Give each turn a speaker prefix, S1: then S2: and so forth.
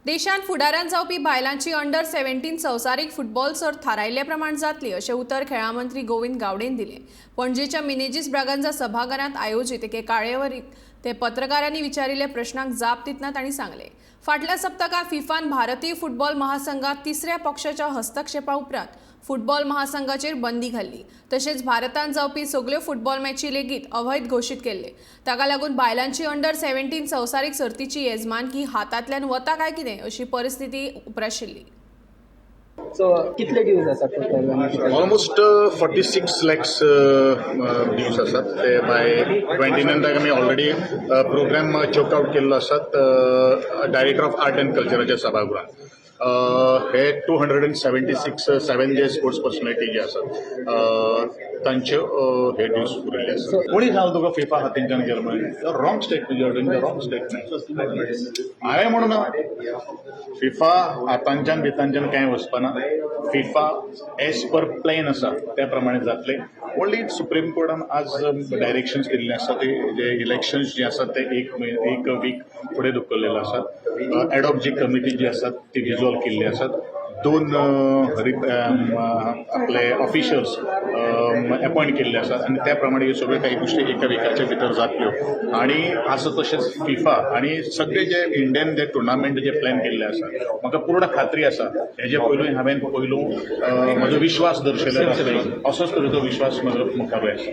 S1: देशांत फुडारांत जावपी बायलांची अंडर 17 संवसारीक फुटबॉल सर्त थारायिल्ले प्रमाण जातली, अशें उतर खेळां मंत्री गोविंद गावडेन दिलें. पणजेच्या मिनेजीस ब्रागांझा सभाघरांत आयोजीत एके कार्यावळीत ते पत्रकारांनी विचारिल्ल्या प्रश्नांक जाप दितना तांणी सांगलें, फाटल्या सप्तकांत फिफान भारतीय फुटबॉल महासंघात तिसऱ्या पक्षाच्या हस्तक्षेपा उपरांत फुटबॉल महासंघाचेर बंदी घाल्ली. तशेंच भारतांत जावपी सगल्यो फुटबॉल मॅची लेगीत अवैध घोशीत केल्ले. ताका लागून बायलांची अंडर 17 संवसारीक सर्तीची येजमानकी हातांतल्यान वता काय कितें अशी परिस्थिती उप्राशिल्ली.
S2: सो कितले ड्यूज आसा टोटल?
S3: ऑलमोस्ट 46 लॅक्स ड्यूज आसात. ते बाय 29 आमी ऑलरेडी प्रोग्राम चॉक आउट केल्लो आसात डायरेक्टर ऑफ आर्ट अँड कल्चराच्या सभागृहात. हे 276 7 जे स्पोर्ट्स पर्सनॅलिटी जे आसात, तांच्यो हे ड्यूज उरिल्ले आसात. कोणी सांगलो तुका फिफा हातींच्यान गेलो म्हणून? Wrong statement, you are doing the wrong statement. हांवें म्हणून ना, फिफा हातांच्यान बितांच्यान कांय वचपाना. फिफा एज पर प्लॅन आसा त्या प्रमाणे जातले. ओन्ली सुप्रीम कोर्टान आज डायरेक्शन्स दिल्ले आसा, ते जे इलेक्शन्स जे आसात ते एक वीक फुडें धुकल्लेले आसात. एडॉक जी कमिटी जी आसात ती डिजॉल्व केल्ली आसात. दोन आपले ऑफिशल्स अपॉयंट केल्ले आसात आनी त्या प्रमाणे ह्यो सगळ्यो काही गोश्टी एका विकाच्या भितर जातल्यो. आनी आसा तशेंच फिफा आनी सगळे जे इंडियन जे टुर्नामेंट जे प्लॅन केल्ले आसा, म्हाका पूर्ण खात्री आसा, हेजे पयलू हांवें पयलू म्हजो विश्वास दर्शयलो आसा, असोच तरेचो विश्वास म्हजो मुखारूय आसा.